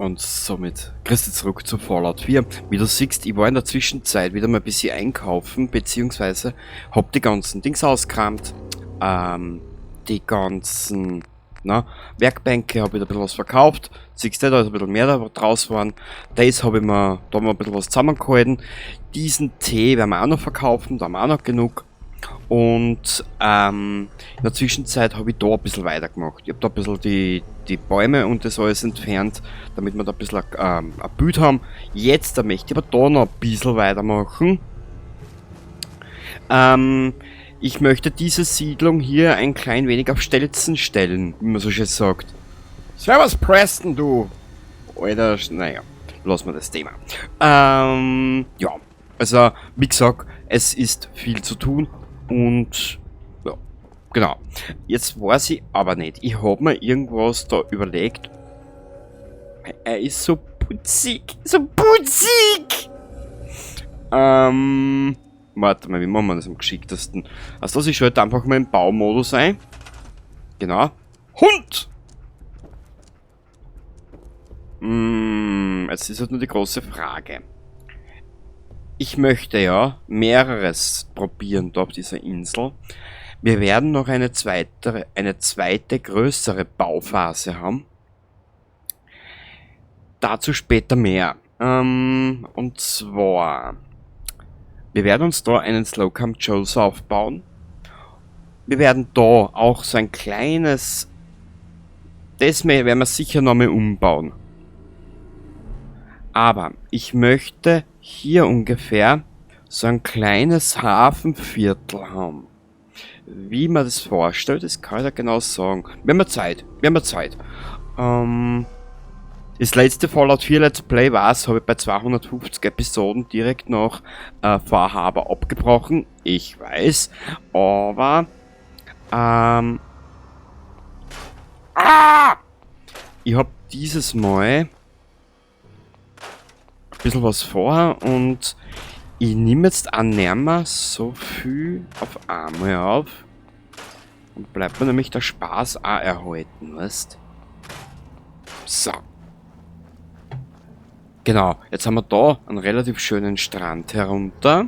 Und somit grüß dich zurück zu Fallout 4. Wie du siehst, ich war in der Zwischenzeit wieder mal ein bisschen einkaufen, beziehungsweise hab die ganzen Dings ausgekramt. Die ganzen, na, Werkbänke, hab wieder ein bisschen was verkauft. Siehst du, da ist ein bisschen mehr da draus geworden. Das hab ich mir, da haben wir ein bisschen was zusammengehalten. Diesen Tee werden wir auch noch verkaufen, da haben wir auch noch genug. Und in der Zwischenzeit hab ich da ein bisschen weitergemacht. Ich hab da ein bisschen die Bäume und das alles entfernt, damit wir da ein bisschen ein Bild haben. Jetzt da möchte ich aber da noch ein bisschen weitermachen. Ich möchte diese Siedlung hier ein klein wenig auf Stelzen stellen, wie man so schön sagt. Servus Preston, du! Alter, naja, lassen wir das Thema. Wie gesagt, es ist viel zu tun. Und, ja, genau. Jetzt weiß ich aber nicht. Ich hab mir irgendwas da überlegt. Er ist so putzig. So putzig! Warte mal, wie machen wir das am geschicktesten? Also, ich schalte einfach mal im Baumodus ein. Genau. Hund! Jetzt ist halt nur die große Frage. Ich möchte ja mehreres probieren da auf dieser Insel. Wir werden noch eine zweite größere Bauphase haben. Dazu später mehr. Und zwar, wir werden uns da einen Slocum Joe's aufbauen. Wir werden da auch so ein kleines, das werden wir sicher nochmal umbauen. Aber ich möchte hier ungefähr so ein kleines Hafenviertel haben. Wie man das vorstellt, das kann ich da genau sagen. Wir haben ja Zeit. Wir haben ja Zeit. Das letzte Fallout 4 Let's Play war's, habe ich bei 250 Episoden direkt nach Far Harbor abgebrochen. Ich weiß, aber ich hab dieses Mal ein bisschen was vor und ich nehme jetzt auch nicht mehr so viel auf einmal auf und bleibt mir nämlich der Spaß auch erhalten, weißt? So. Genau, jetzt haben wir da einen relativ schönen Strand herunter.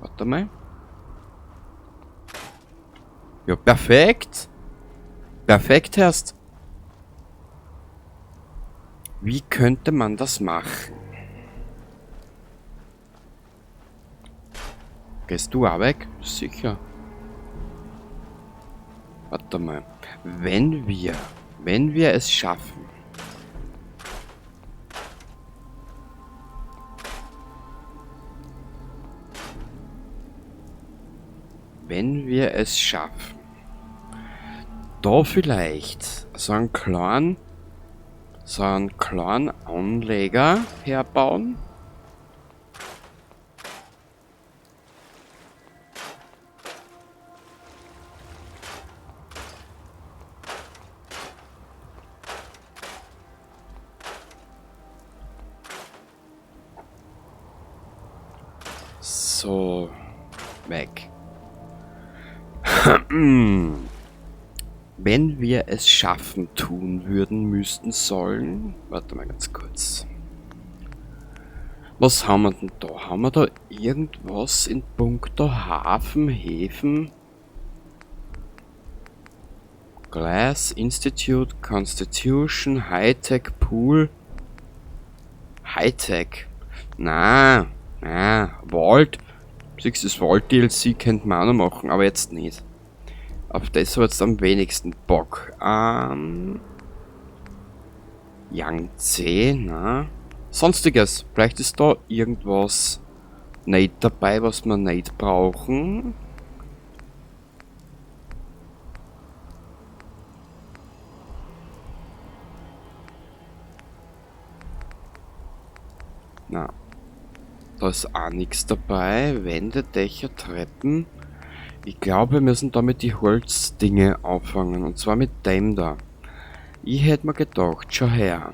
Warte mal. Ja, perfekt. Perfekt, Herrst. Wie könnte man das machen? Gehst du auch weg? Sicher. Warte mal. Wenn wir es schaffen, wenn wir es schaffen, da vielleicht so einen kleinen Anleger herbauen. So, weg. Wenn wir es schaffen tun würden, müssten, sollen... Warte mal ganz kurz. Was haben wir denn da? Haben wir da irgendwas in puncto Hafen, Häfen? Glass, Institute, Constitution, Hightech, Pool. Hightech. Na, na, Vault. Siehst du, das Vault DLC könnte man auch noch machen, aber jetzt nicht. Auf das habe ich jetzt am wenigsten Bock. Yangtze, na. Sonstiges. Vielleicht ist da irgendwas nicht dabei, was wir nicht brauchen. Na. Da ist auch nichts dabei. Wände, Dächer, Treppen. Ich glaube, wir müssen damit die Holzdinge auffangen. Und zwar mit dem da. Ich hätte mir gedacht, schau her.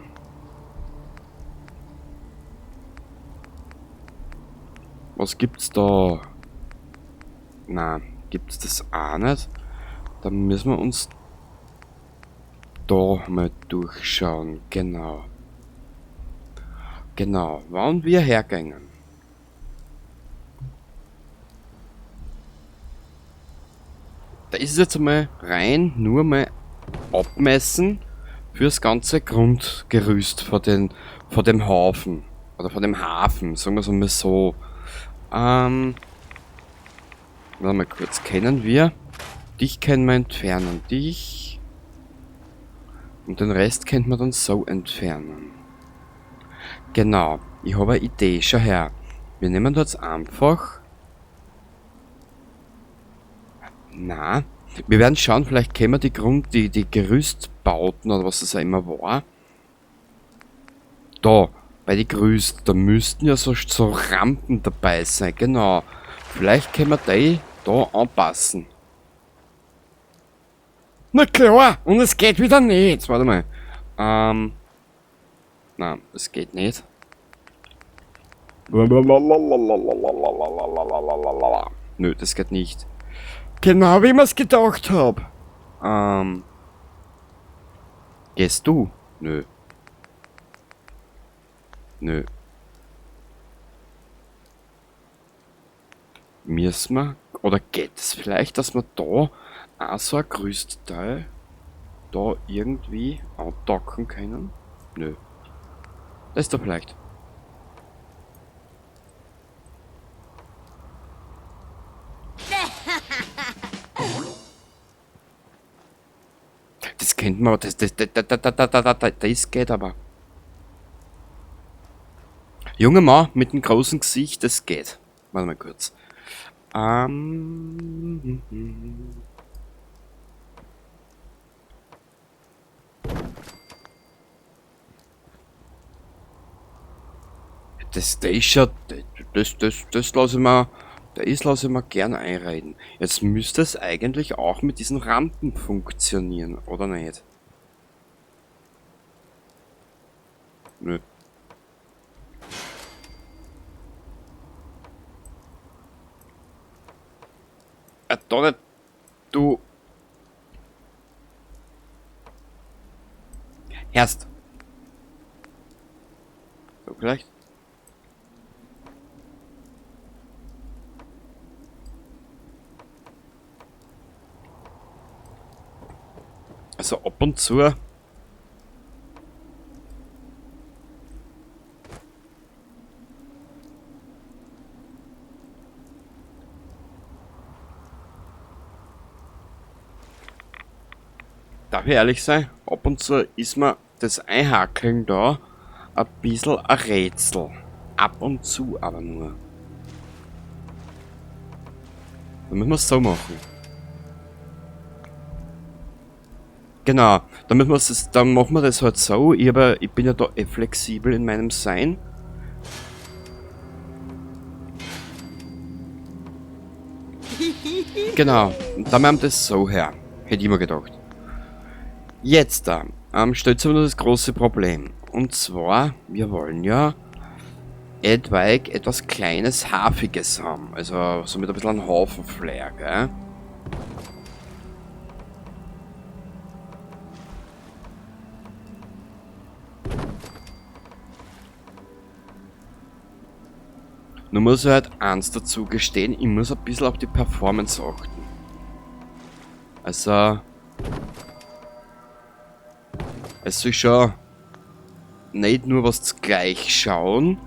Was gibt's da? Na, gibt's das auch nicht? Dann müssen wir uns da mal durchschauen. Genau. Genau, wann wir hergängen. Da ist es jetzt einmal rein, nur mal abmessen fürs ganze Grundgerüst vor dem Hafen. Oder vor dem Hafen, sagen wir es einmal so. Warte mal kurz, kennen wir? Dich können wir entfernen, dich. Und den Rest könnte man dann so entfernen. Genau, ich habe eine Idee, schau her. Wir nehmen da jetzt einfach... Na, wir werden schauen, vielleicht können wir die die Gerüstbauten oder was das auch immer war. Da, bei den Gerüst, da müssten ja so Rampen dabei sein, genau. Vielleicht können wir die da anpassen. Na klar, und es geht wieder nicht. Warte mal. Nein, es geht nicht. Nö, das geht nicht. Genau wie ich mir's gedacht hab. Gehst du? Nö. Nö. Müssen wir, oder geht es vielleicht, dass wir da auch so ein Gerüstteil da irgendwie andocken können? Nö. Das ist doch vielleicht. Das kennt man, das geht aber. Junge Mann mit dem großen Gesicht, das geht. Warte mal kurz. Das ist ja, das lasse ich mir, das lasse ich mir gerne einreden. Jetzt müsste es eigentlich auch mit diesen Rampen funktionieren, oder nicht? Nö. Da nicht. Du. Erst. So, vielleicht. Also ab und zu. Darf ich ehrlich sein? Ab und zu ist mir das Einhackeln da ein bisschen ein Rätsel. Ab und zu aber nur. Dann müssen wir es so machen. Genau, dann müssen wir es, dann machen wir das halt so. Ich bin ja da eh flexibel in meinem Sein. Genau, und dann machen wir das so her. Hätte ich mir gedacht. Jetzt da stellt sich aber das große Problem. Und zwar, wir wollen ja etwaig etwas Kleines, Hafiges haben. Also so mit ein bisschen einem Hafenflair, gell? Nur muss ich halt eins dazu gestehen, ich muss ein bisschen auf die Performance achten. Also, es soll schon nicht nur was gleich schauen,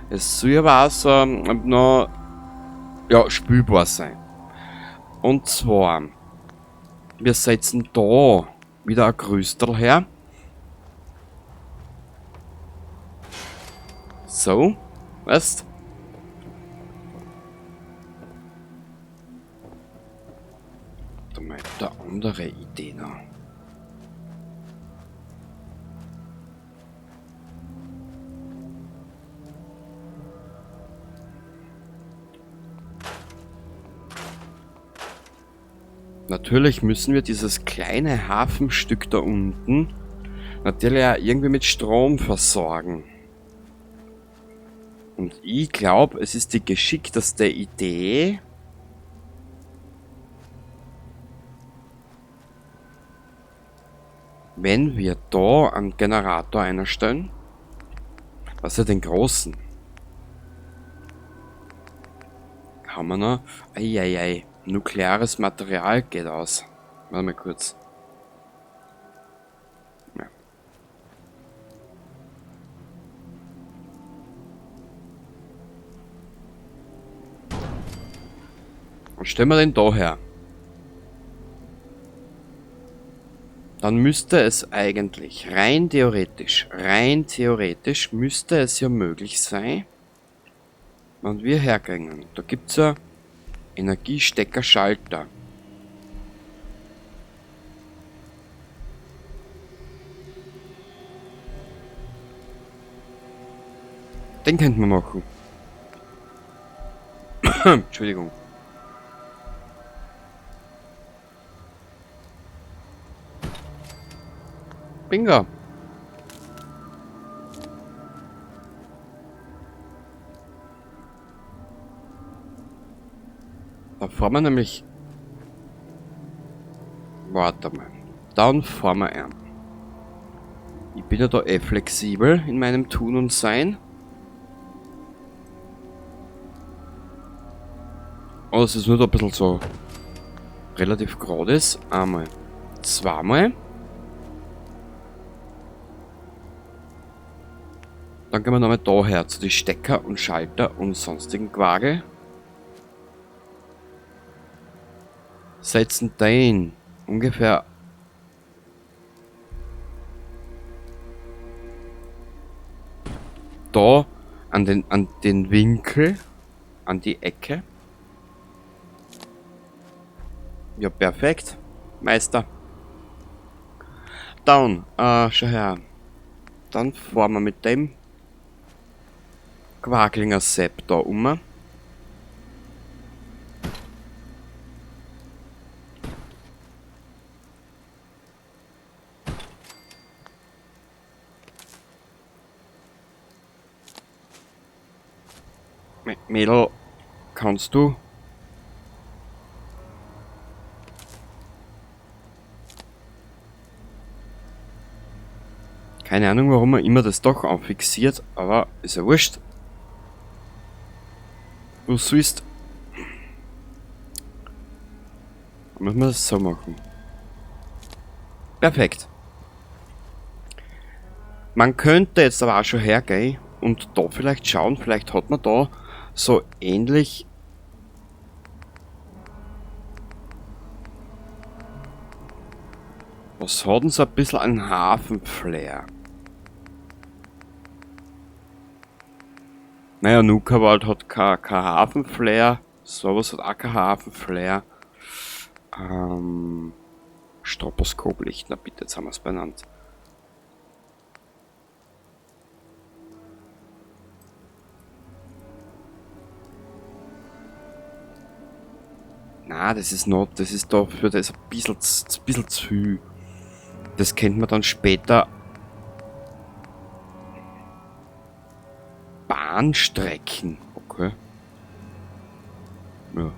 es soll aber auch so noch, ja, spielbar sein. Und zwar, wir setzen da wieder ein Gerüstel her. So, weißt? Da mal eine andere Idee noch. Natürlich müssen wir dieses kleine Hafenstück da unten natürlich auch irgendwie mit Strom versorgen. Und ich glaub, es ist die geschickteste Idee, wenn wir da einen Generator einstellen. Was ist den großen? Kann man noch? Eieiei. Nukleares Material geht aus. Warte mal kurz. Ja. Und stellen wir den da her. Dann müsste es eigentlich, rein theoretisch müsste es ja möglich sein, wenn wir hergehen. Da gibt's ja Energiesteckerschalter. Den könnten wir machen. Entschuldigung. Bingo. Da fahren wir nämlich... Warte mal. Dann fahren wir ein. Ich bin ja da eh flexibel in meinem Tun und Sein. Oh, es ist nur da ein bisschen so relativ gerade ist. Einmal. Zweimal. Dann gehen wir nochmal da her zu den Stecker und Schalter und sonstigen Quagel. Setzen den ungefähr da an den Winkel, an die Ecke. Ja, perfekt. Meister. Dann, schau her. Dann fahren wir mit dem Quaglinger Sepp da um. Mädel, kannst du? Keine Ahnung, warum man immer das Dach anfixiert, aber ist ja wurscht. Du siehst. Dann müssen wir das so machen. Perfekt. Man könnte jetzt aber auch schon hergehen und da vielleicht schauen, vielleicht hat man da so ähnlich was hat denn so ein bisschen ein Hafenflair? Naja, Nuka-World hat kein Hafenflair. Sowas hat auch kein Hafenflair. Stroboskoplicht, na bitte, jetzt haben wir's benannt. Na, das ist not, das ist dafür, das ist ein bisschen zu viel. Das kennt man dann später. Bahnstrecken. Okay. Ja.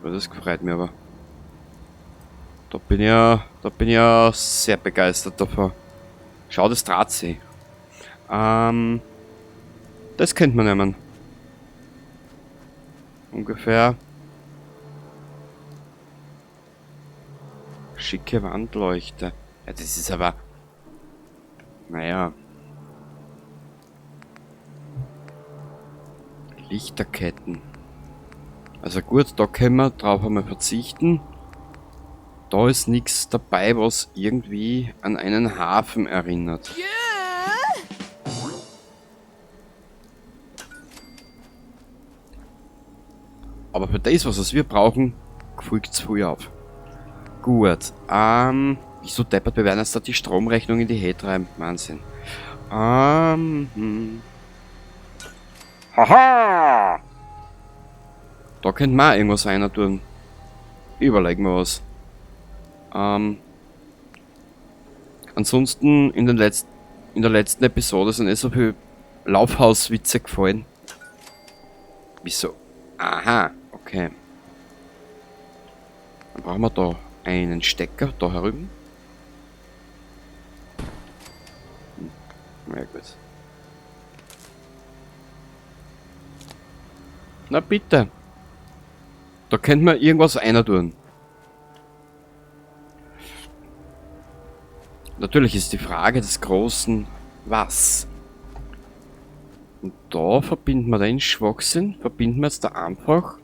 Das gefreut mich aber. Da bin ich ja sehr begeistert davon. Schau, das dreht sich. Das könnte man nehmen. Ungefähr. Schicke Wandleuchte. Ja, das ist aber... Naja. Lichterketten. Also gut, da können wir drauf einmal verzichten. Da ist nichts dabei, was irgendwie an einen Hafen erinnert. Aber für das, was wir brauchen, folgt's früh auf. Gut, wieso deppert, wir werden jetzt da die Stromrechnung in die Höhe treiben. Wahnsinn. Haha! Da könnte man auch irgendwas rein tun. Überlegen wir was. Ansonsten, in der letzten Episode sind eh so viele Laufhauswitze gefallen. Wieso? Aha, okay. Dann brauchen wir da einen Stecker, da herüben. Ja gut. Na bitte. Da könnte man irgendwas einer tun. Natürlich ist die Frage des Großen, was? Und da verbinden wir den Schwachsinn, verbinden wir jetzt da einfach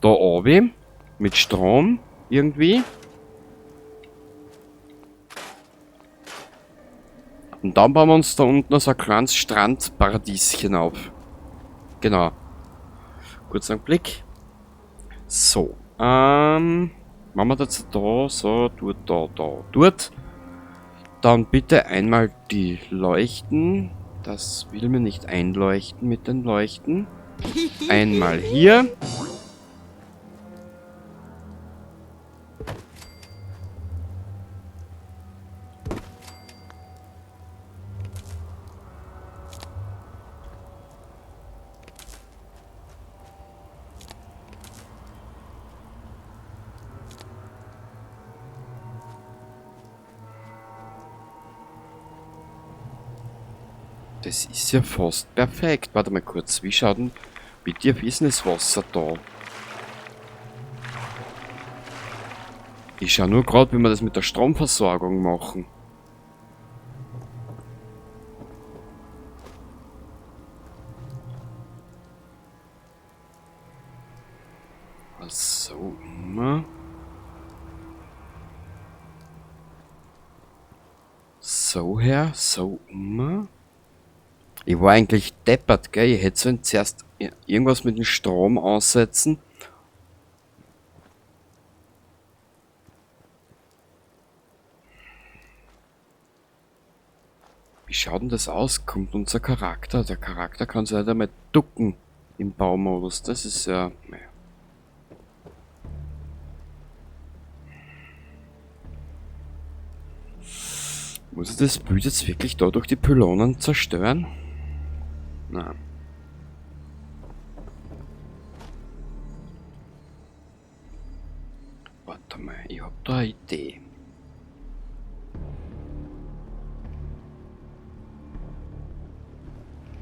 da oben mit Strom irgendwie. Und dann bauen wir uns da unten noch so ein kleines Strandparadieschen auf. Genau. Kurz einen Blick. So. Machen wir das da, so, dort, da, da, dort. Dann bitte einmal die Leuchten. Das will mir nicht einleuchten mit den Leuchten. Einmal hier. Das ist ja fast perfekt. Warte mal kurz, wie schaut denn... Wie tief ist denn das Wasser da? Ich schau nur grad, wie wir das mit der Stromversorgung machen. Ach so, immer. So her, so immer. Ich war eigentlich deppert, gell? Ich hätte sollen zuerst irgendwas mit dem Strom aussetzen. Wie schaut denn das aus? Kommt unser Charakter? Der Charakter kann sich halt einmal ducken im Baumodus. Das ist ja... Naja. Muss ich das Bild jetzt wirklich da durch die Pylonen zerstören? Na. Warte mal, ich hab da eine Idee.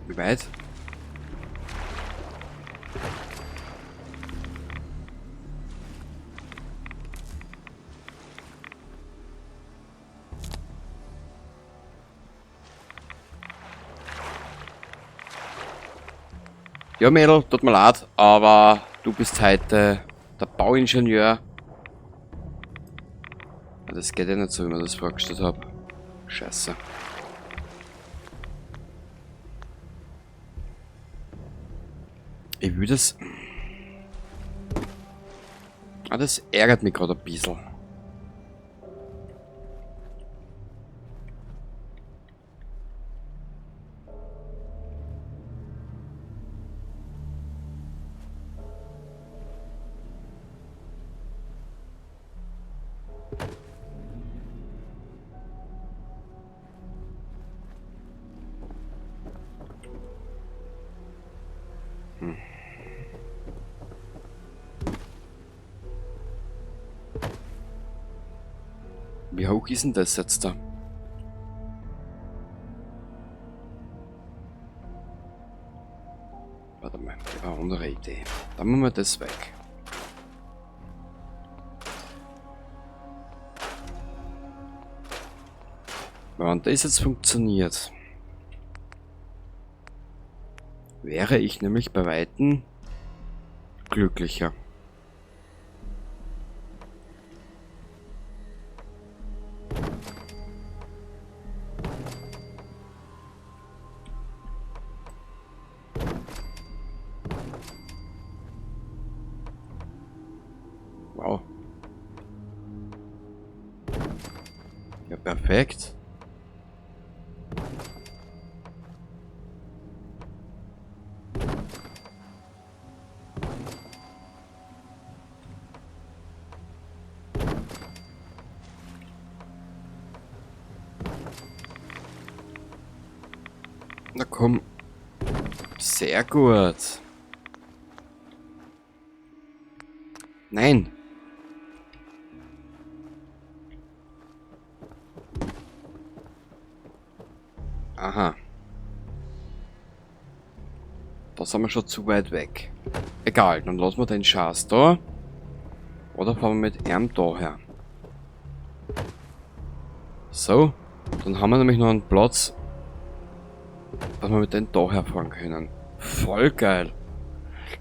Wie weit? Ja, Mädel, tut mir leid, aber du bist heute der Bauingenieur. Das geht ja nicht so, wie ich mir das vorgestellt hab. Scheiße. Ich will das... Ah, das ärgert mich grad ein bisschen. Wie hoch ist denn das jetzt da? Warte mal, ich habe eine andere Idee. Dann machen wir das weg. Wenn das jetzt funktioniert, wäre ich nämlich bei Weitem glücklicher. Wow. Ja, perfekt. Na komm. Sehr gut. Nein. Aha. Da sind wir schon zu weit weg. Egal, dann lassen wir den Schatz da. Oder fahren wir mit ihm da her. So, dann haben wir nämlich noch einen Platz, dass wir mit dem da herfahren können. Voll geil.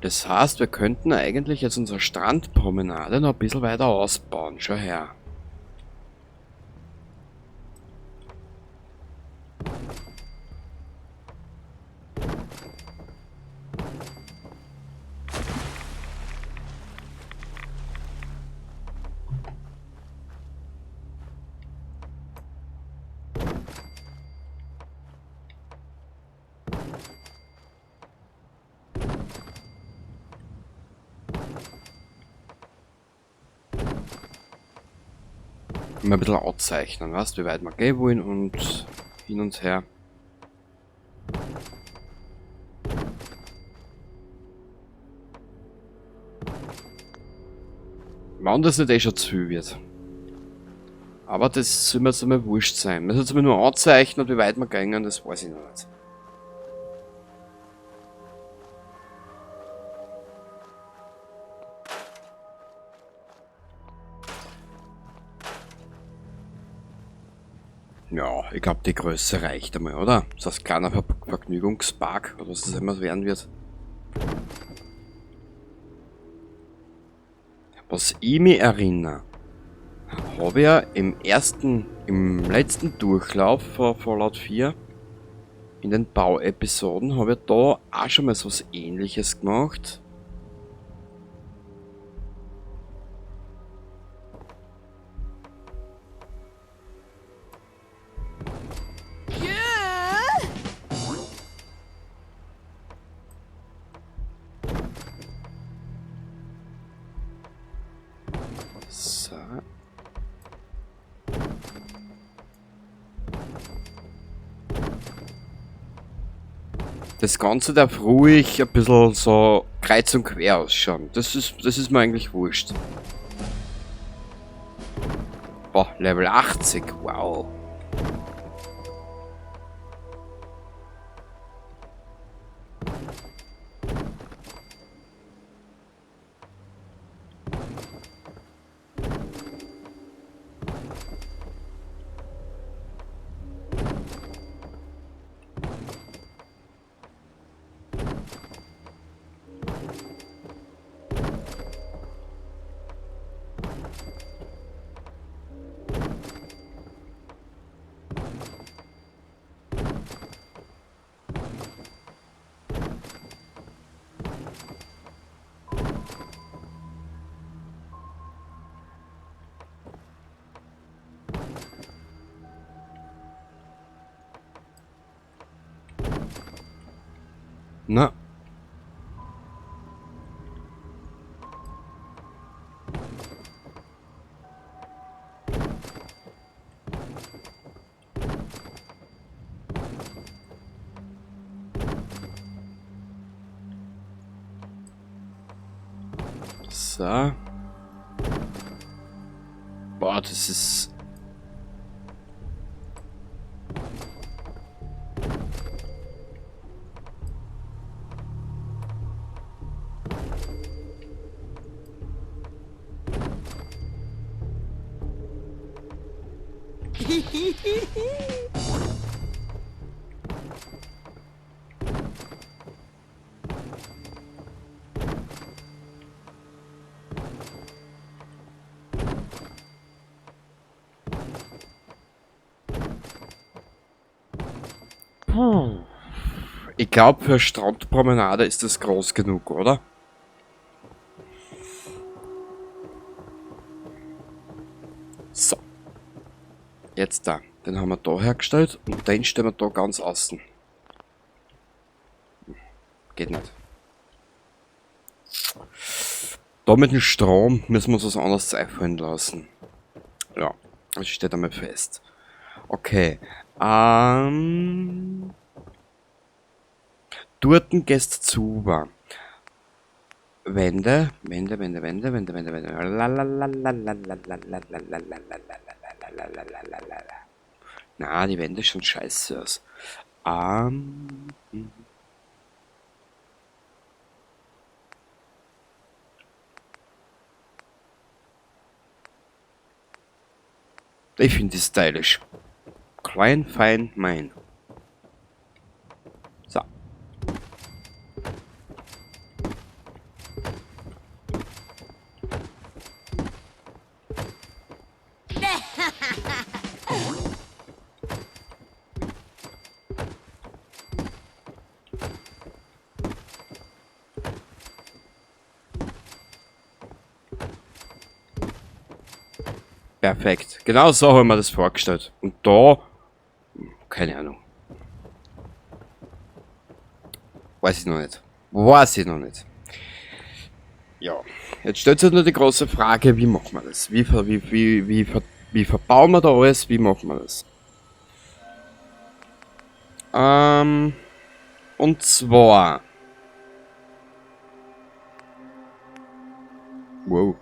Das heißt, wir könnten eigentlich jetzt unsere Strandpromenade noch ein bisschen weiter ausbauen. Schau her. Mal ein bisschen anzeichnen, weißt, wie weit wir gehen wollen und hin und her. Wenn das nicht eh schon zu viel wird. Aber das soll mir jetzt einmal wurscht sein. Wir sollen nur anzeichnen, wie weit wir gehen, das weiß ich noch nicht. Ja, ich glaube, die Größe reicht einmal, oder? Das ist ein kleiner Vergnügungspark, oder was das immer werden wird. Was ich mich erinnere, habe ich ja im letzten Durchlauf von Fallout 4, in den Bauepisoden, habe ich da auch schon mal so was Ähnliches gemacht. So. Das Ganze darf ruhig ein bisschen so kreuz und quer ausschauen. Das ist mir eigentlich wurscht. Boah, Level 80, wow. Na. So. Boah, das ist... Ich glaube, für Strandpromenade ist das groß genug, oder? So. Jetzt da. Den haben wir da hergestellt und den stellen wir da ganz außen. Geht nicht. Da mit dem Strom müssen wir uns was anderes einfallen lassen. Ja, das steht einmal fest. Okay. Dorten gehst zu. Wände, Wände, Wände, Wände, Wände, Wände, Wände. Lalalalalalalalalalalalalalalalalalala. Na, die Wände schauen scheiße aus. Ich finde die stylisch. Klein, fein, mein. So. Perfekt. Genau so haben wir das vorgestellt. Und da... Keine Ahnung. Weiß ich noch nicht. Weiß ich noch nicht. Ja. Jetzt stellt sich nur die große Frage, wie machen wir das? Wie verbauen wir da alles? Wie machen wir das? Und zwar... Wow.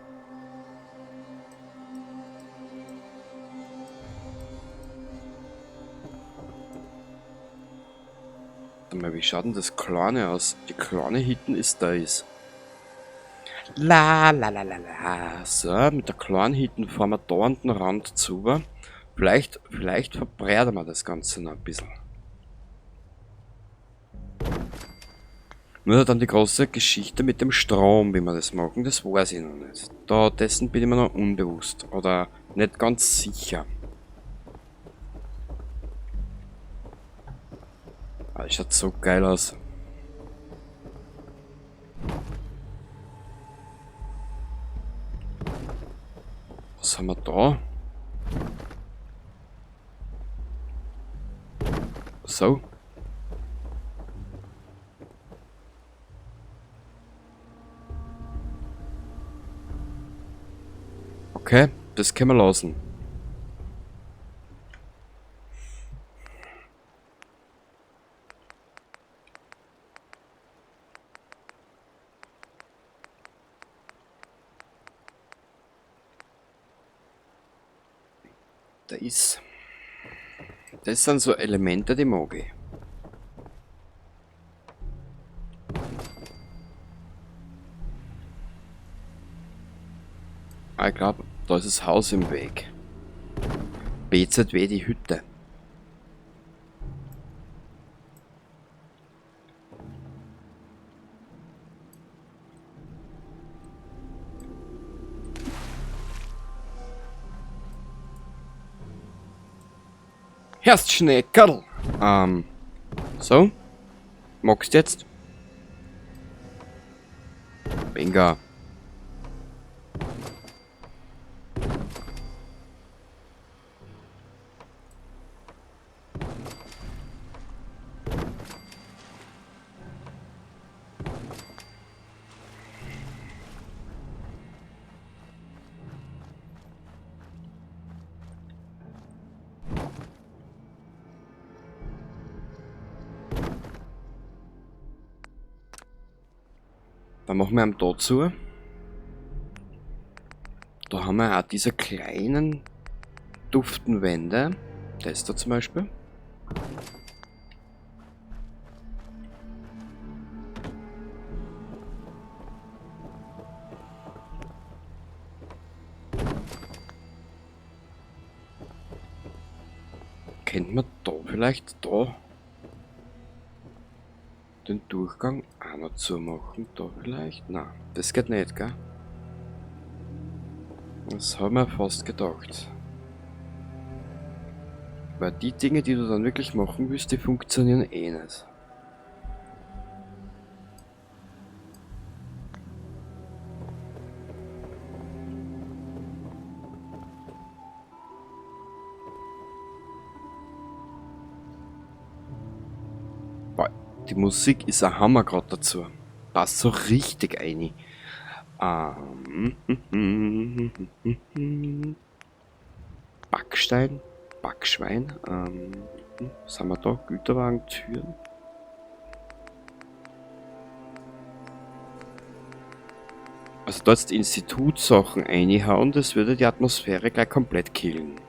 Warte mal, wie schaut denn das Kleine aus? Die kleine hinten ist da ist. La la la la la. So, mit der kleinen hinten fahren wir da an den Rand zu. Vielleicht verbreiten wir das Ganze noch ein bisschen. Nur dann die große Geschichte mit dem Strom, wie wir das machen, das weiß ich noch nicht. Da dessen bin ich mir noch unbewusst oder nicht ganz sicher. Ah, das schaut so geil aus. Was haben wir da? So. Okay, das können wir lassen. Da ist. Das sind so Elemente, die mag ich. Ah, ich glaub, da ist das Haus im Weg. BZW, die Hütte. Herstschneckerl. So. Magst du jetzt? Bingo. Dann machen wir ihm da zu. Da haben wir auch diese kleinen Duftenwände. Das da zum Beispiel. Kennt man da vielleicht da den Durchgang auch noch zu machen? Da vielleicht? Nein, das geht nicht, gell? Das haben wir fast gedacht. Weil die Dinge, die du dann wirklich machen willst, die funktionieren eh nicht. Boah, die Musik ist ein Hammer grad dazu. Passt so richtig rein. Backstein, Backschwein. Was haben wir da? Güterwagen, Türen. Also da jetzt Institutsachen reinhauen, das würde die Atmosphäre gleich komplett killen.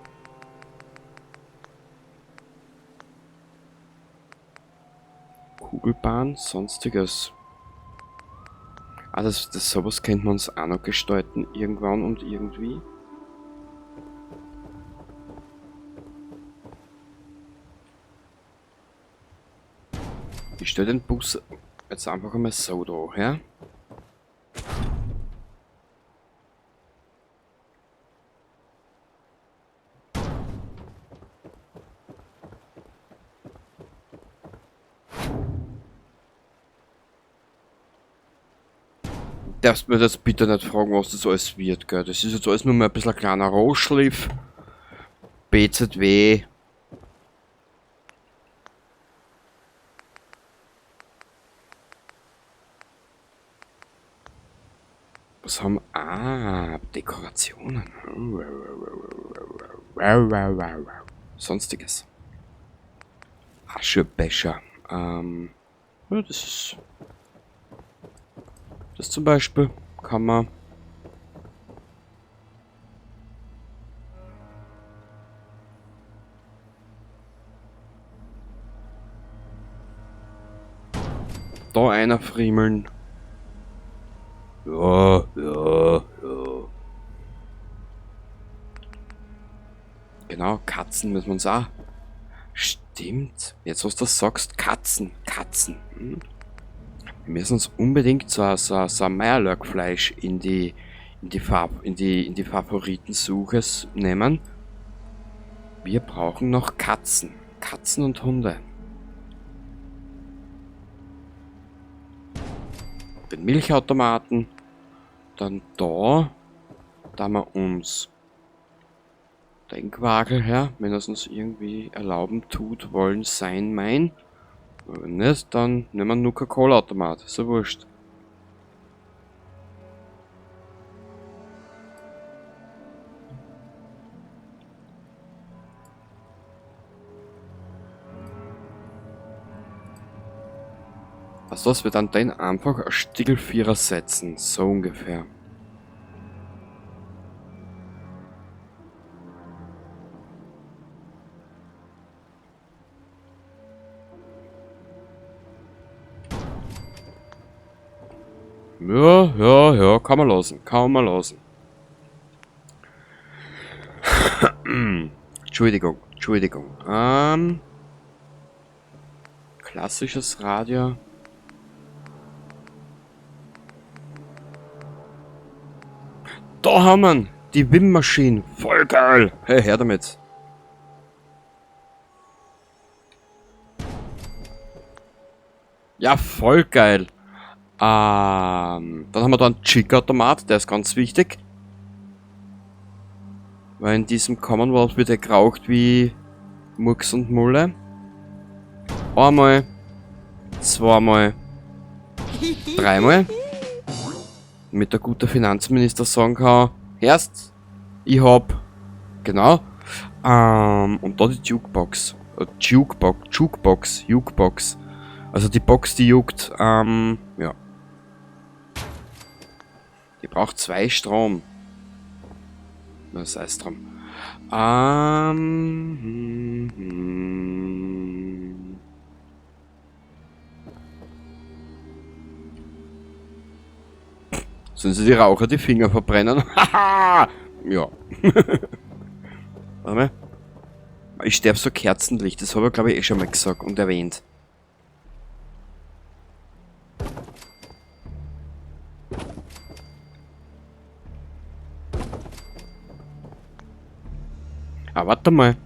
Kugelbahn, sonstiges. Ah, sowas könnte man uns auch noch gestalten, irgendwann und irgendwie. Ich stelle den Bus jetzt einfach einmal so da, ja? Darfst mir das bitte nicht fragen, was das alles wird, gell? Das ist jetzt alles nur mal ein bisschen ein kleiner Rohschliff. BZW. Was haben wir? Ah, Dekorationen. Sonstiges. Aschebecher. Ja, das ist... Das zum Beispiel kann man... Da einer friemeln. Ja, ja, ja. Genau, Katzen müssen wir uns auch. Stimmt. Jetzt, was du sagst, Katzen, Katzen. Wir müssen uns unbedingt so ein Meerlöckfleisch in die Favoritensuche nehmen. Wir brauchen noch Katzen. Katzen und Hunde. Den Milchautomaten. Dann da wir uns Denkwagel her, wenn das uns irgendwie erlauben tut, wollen, sein, mein. Wenn nicht, dann nehmen wir einen Nuka-Cola-Automat. Ist ja wurscht. Was das? Wir dann den einfach ein Stickelvierer setzen. So ungefähr. Ja, ja, ja, kann man lassen, kann man lassen. Entschuldigung, Entschuldigung. Klassisches Radio. Da haben wir ihn, die Wim-Maschine. Voll geil. Hey, her damit. Ja, voll geil. Dann haben wir da einen Chick-Automat, der ist ganz wichtig. Weil in diesem Commonwealth wird er geraucht wie Murks und Mulle. Einmal, zweimal, dreimal. Damit der gute Finanzminister sagen kann, erst, ich hab, genau. Und da die Jukebox. Jukebox, Jukebox, Jukebox. Also die Box, die juckt, ja. Die braucht 2 Strom. Na, sei es drum. Sollen sie die Raucher die Finger verbrennen? Haha! Ja. Warte mal. Ich sterb so Kerzenlicht, das hab ich, glaub ich, eh schon mal gesagt und erwähnt. Ah, warte mal.